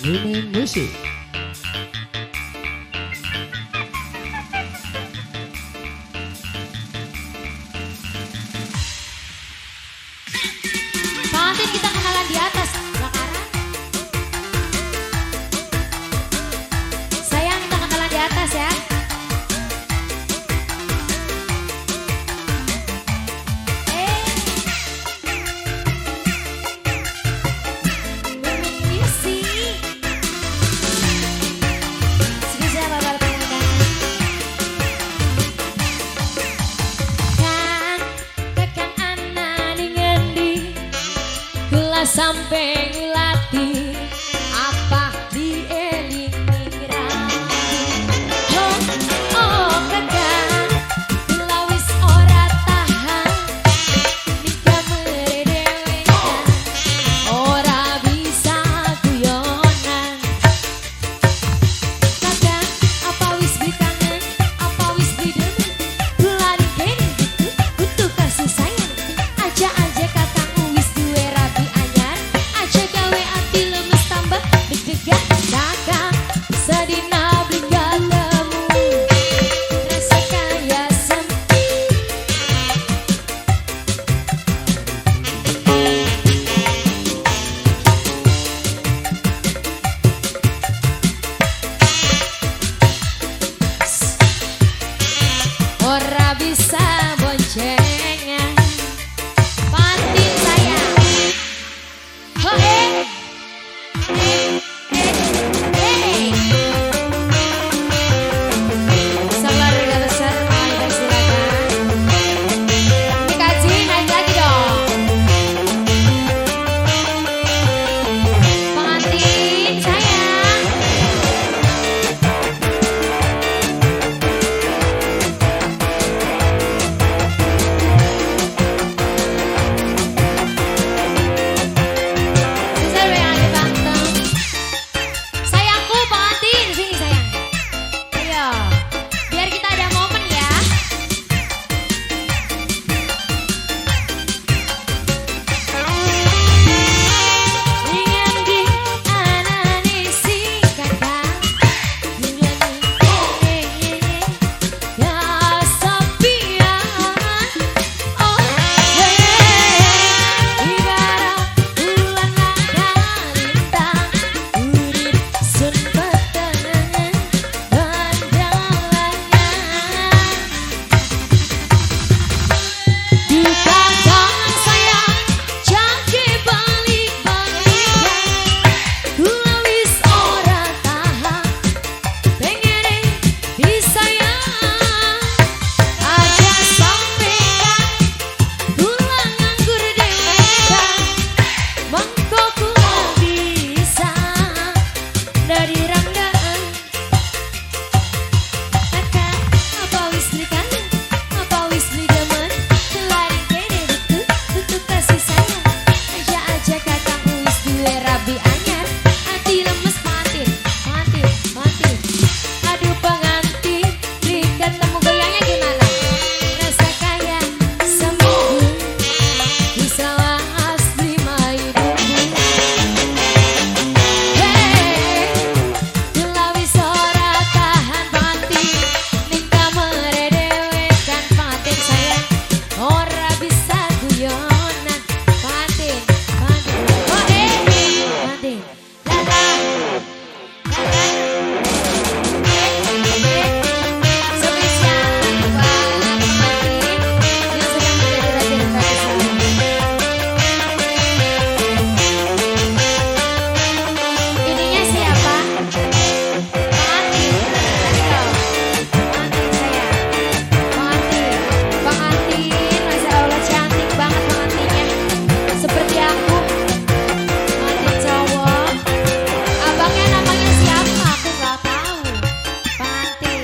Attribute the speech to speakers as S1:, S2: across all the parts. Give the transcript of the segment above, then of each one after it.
S1: Mimin Music.
S2: Pengantin kita kenalan di atas, Lakara. Sayang, kita kenalan di atas ya. Sampai ngulati apa dieling rapi. Oh, oh kakak, kula wis ora tahan nikah mere dhewean, ora bisa guyonan. Kakak, apa wis beli kangen, apa wis beli demen, kula kene gitu butuh kasih sayang. Aja-aja kakakmu wis duwe rabi anyar, aja gawe ati lemes tambah deg-degan. Kakak sedina beli ketemu, rasa kaya sepi. Ora bisa boncengan. Pengantin sayang. Ho eh eh eh eh. Keluarga besar mau dipersilakan. Ini kaji naik lagi dong. Pengantin sayang. Besar yang ada banteng. Sayangku pengantin sini sayang. Ayo, biar kita ada momen ya. Ngendi anane si kakak, ngendi kene kesepian. Oh hey, ibarat bulan langka lintang, urip sun peteng bandalangan. Duka jangan sayang, jake balik-balikan. Kula wis ora tahan, pengene disayang. Aja sampean kula nganggur dhewean, mengko kula bisa dari ranggaan. Kakak, apa wis beli kangen, apa wis beli demen, lari kene butuh, butuh kasih sayang. Aja-aja kakak wis duwe rabi anyar, ati lemes pengantin, pengantin, pengantin. Aduh pengantin, beli ketemu goyangnya gimana? Rasa kaya seminggu, bisa was lima ibuku. Hey, kula wis ora tahan pengantin, ning kamare dhewe kan pengantin sayang, ora bisa guyonan. Pengantin, pengantin, oh eh, pengantin, la la, la la, eh, eh. Spesial buat pengantin yang sedang menjadi raja dan ratu sayang. Ininya siapa? Pengantin. Ayo. Pengantin sayang. Pengantin. Pengantin, Masya Allah cantik banget pengantinnya. Seperti aku. Pengantin cowok. Abangnya namanya siapa? Aku nggak tahu. Pengantin.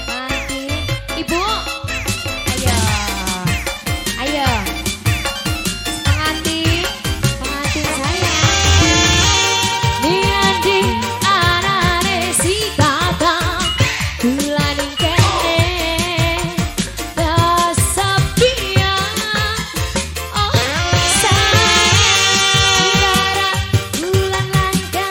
S2: Pengantin. Ibu. Ayo. Ayo. Pengantin. Pengantin sayang. Ngendi anane si kakak, kula ning kene kesepian. Oh sayang, ibarat bulan langka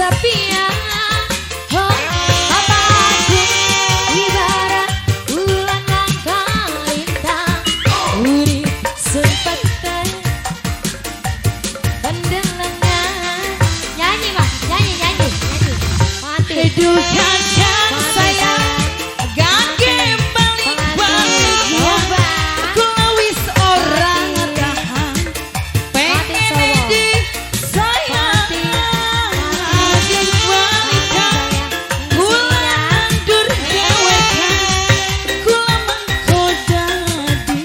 S2: Kesepian. Oh, apa aku ibarat bulan langka lintang, urip sempet pendelengan. Nyanyi mas, nyanyi nyanyi nyanyi. Mati.
S1: Aduh kakang sayang, gage balik-balik ya. Kula wis ora tahan, pengen di sayang. Gage balikan, kula nandur dewekan, kula mengko dadi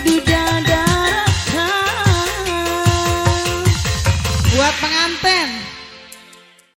S1: duda darakan. Buat pengantin.